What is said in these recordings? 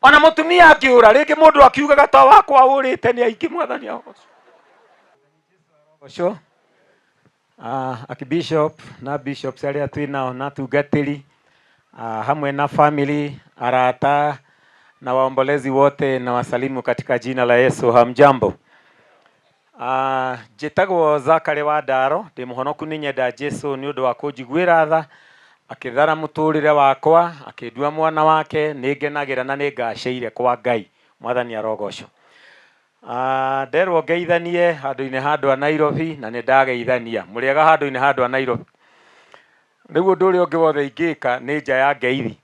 Ona mũtumia angĩũra rĩngĩ mũndũ akiugaga ta wakwa ũrĩte nĩ aingĩ. Mwathani agocwo. Ũcio Archbishop na bishops arĩa twĩ nao na atungatĩri, hamwe na family, arata na waombolezi wote, na wasalimu katika jina la Yesu. Hamjambo? Njĩtagwo Zakari wa Ndaro, ndĩ mũhonoku. Nĩ nyenda Jesu nĩ ũndũ wa kũnjiguĩra tha, akĩthara mũtũrĩre wakwa, akĩndua mwana wake. Nĩ ngenagĩra na nĩ ngacĩire kwa Ngai. Mwathani arogocwo. Nderwo ngeithanie handũ-inĩ ha andũ a Nairobi na nĩ ndageithania. Mũrĩega handũ-inĩ ha andũ a Nairobi. Rĩu ũndũ ũrĩa ũngĩ wothe ingĩka nĩ nja ya ngeithi,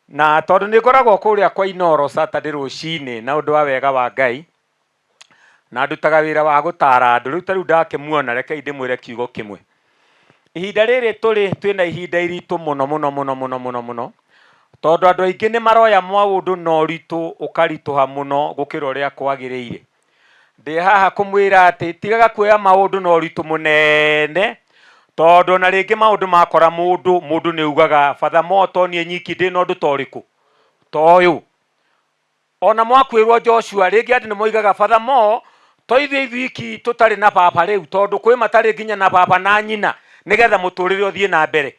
na tondũ nĩ ngoragwo kũrĩa kwa Inoro Saturday rũcinĩ na ũndũ wa wega wa Ngai, na ndutaga wĩra wa gũtara andũ. Rĩu ta rĩu ndakĩmuona, rekei ndĩmwĩre kiugo kĩmwe. Ihinda rĩrĩ tũrĩ, twĩna ihinda iritũ mũno mũno mũno mũno mũno mũno, tondũ andũ aingĩ nĩ maroya maũndũ na ũritũ ũkaritũha mũno gũkĩra ũrĩa kwagĩrĩire. Ndĩ haha kũmwĩra atĩ tigaga kuoya maũndũ na ũritũ mũnene, tondũ ona rĩngĩ maũndũ makora mũndũ, mũndũ nĩ ugaga batha mo to niĩ nyiki ndĩna ũndũ ta ũrĩkũ ta ũyũ. Ona mwakwĩrwo Joshua, rĩngĩ andũ nĩ moigaga batha mo to ithuĩ ithuiki tũtarĩ na baba rĩu, tondũ kwĩ matarĩ nginya na baba na nyina, nĩgetha mũtũrĩre ũthiĩ na mbere.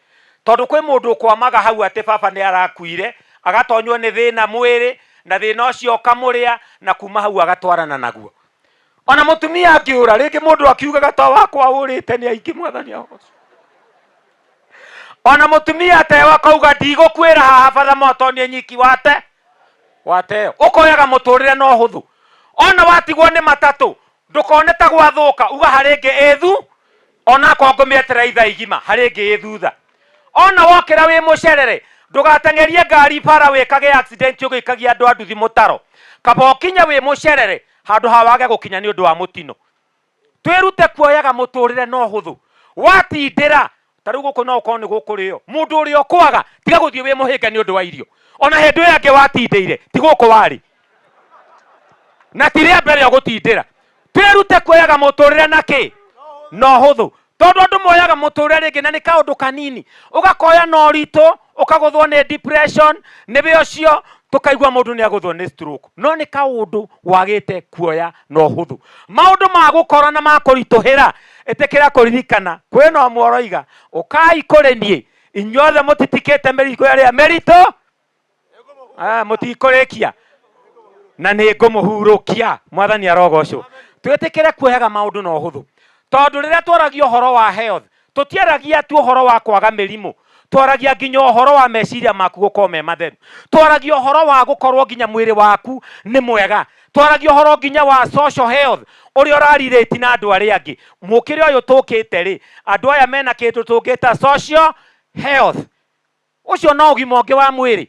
Tondũ kwĩ mũndũ ũkwamaga hau atĩ baba nĩ arakuire, agatonywo nĩ thĩna mwĩrĩ, na thĩna ũcio ũkamũrĩa, na kuma hau agatwarana naguo. Ona mũtumia angĩũra rĩngĩ mũndũ akiugaga ta wakwa ũrĩte nĩ aingĩ. Mwathani agocwo. Ona mũtumia atewa akauga ndigũkuĩra haha, batha motonie nyiki wate wateo. Ũkoyaga mũtũrĩre na ũhũthũ. Ona watigwo nĩ matatũ, ndũkone ta gwathũka, uga harĩ ĩngĩ ĩthu, onakorwo ngũmĩeterera ithaa igima, harĩ ĩngĩ ĩ thutha. Ona wokĩra wĩ mũcerere, ndũgateng'erie ngari bara wĩkage accident ũgĩikagia andũ a nduthi mũtaro. Kaba ũkinye wĩ mũcerere handũ ha wage gũkinya nĩ ũndũ wa mũtino. Twĩrute kuoyaga mũtũrĩre na ũhũthũ. Watindĩra ta rĩu gũkũ no ũkorwo nĩ gũkũrĩo mũndũ ũrĩa ũkwaga, tiga gũthiĩ wĩ mũhĩnga nĩ ũndũ wa irio. Ona hĩndĩ ĩyo ĩngĩ watindĩire ti gũkũ warĩ na ti rĩa mbere ũgũtindĩra. Twĩrute kuoyaga mũtũrĩre na kĩ na ũhũthũ, tondũ andũ moyaga mũtũrĩre rĩngĩ na nĩ kaũndũ kanini, ũgakoya na ũritũ, ũkagũthwo nĩ depression, nĩwe ũcio tũkaigua mũndũ nĩ agũthwo nĩ stroke, no nĩ kaũndũ wagĩte kuoya na ũhũthũ. Maũndũ ma gũkora na ma kũritũhĩra, ĩtĩkĩra kũririkana kwĩna ũmwe ũroiga, "Ũkai kũrĩ niĩ inyuothe mũtitikĩte mĩrigo ĩrĩa mĩritũ." Mũtikũrĩkia na nĩ ngũmũhurũkia. Mwathani arogocwo. Twĩtĩkĩre kuoyaga maũndũ na ũhũthũ, tondũ rĩrĩa twaragia ũhoro wa health, tũtiaragia tu ũhoro wa kwaga mĩrimũ, twaragia nginya ũhoro wa meciria maku gũkorwo me matheru, twaragia ũhoro wa gũkorwo nginya mwĩrĩ waku nĩ mwega, twaragia ũhoro nginya wa social health, ũrĩa ũrarirĩti na andũ arĩa angĩ. Mũkĩre ũyũ tũkĩte rĩ, andũ aya mena kĩndũ tũngĩta social health. Ũcio no ũgima ũngĩ wa mwĩrĩ.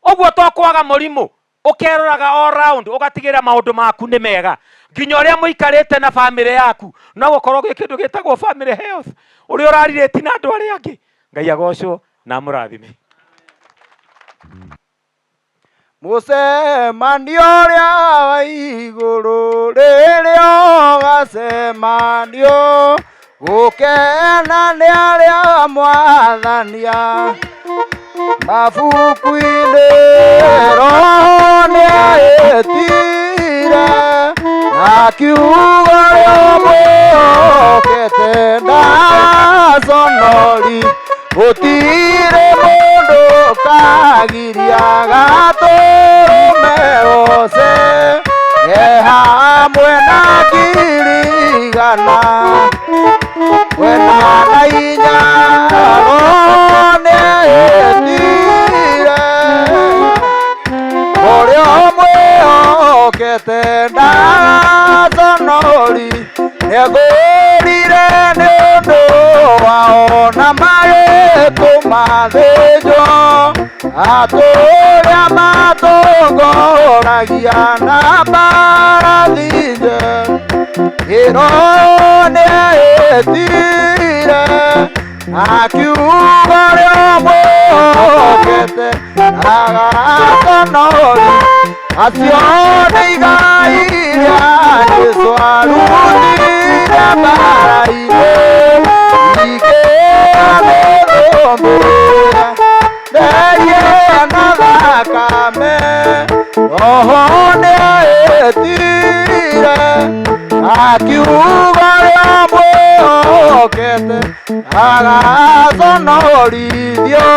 Ũguo to kwaga mũrimũ, ũkeroraga all round, ũgatigĩrĩra maũndũ maku nĩ mega, nginya ũrĩa mũikarĩte na famĩlĩ yaku. No gũkorwo gwĩ kĩndũ gĩtagwo family health, ũrĩa ũrarirĩti na andũ arĩa angĩ. Ngai agocwo na amũrathime. Mũcemanio ũrĩa wa igũrũ, rĩrĩa ũgacemanio, gũkena nĩ arĩa mwathania mabuku-inĩ. Roho nĩaĩtire na kiugo rĩa mwĩhokete ndaconori, gũtirĩ mũndũ kagiria gatũrũme gose e hamwe na 144. Roho nĩaĩtire ũrĩa mwĩhokete ndaconori, nĩngũrire nĩ ũndũ wao na magĩtũma thĩnjwo atũrĩa matongoragia na mbarathi njerũ. Roho nĩaĩtire akiuga ũrĩa mwĩhokete ndagaconori, acio nĩ igai rĩa Jesũ arutire mbara-inĩ ikĩamĩthũmbĩra nderie na thakame. Roho nĩetire akiuga rĩa mwĩhokete agaconorithio.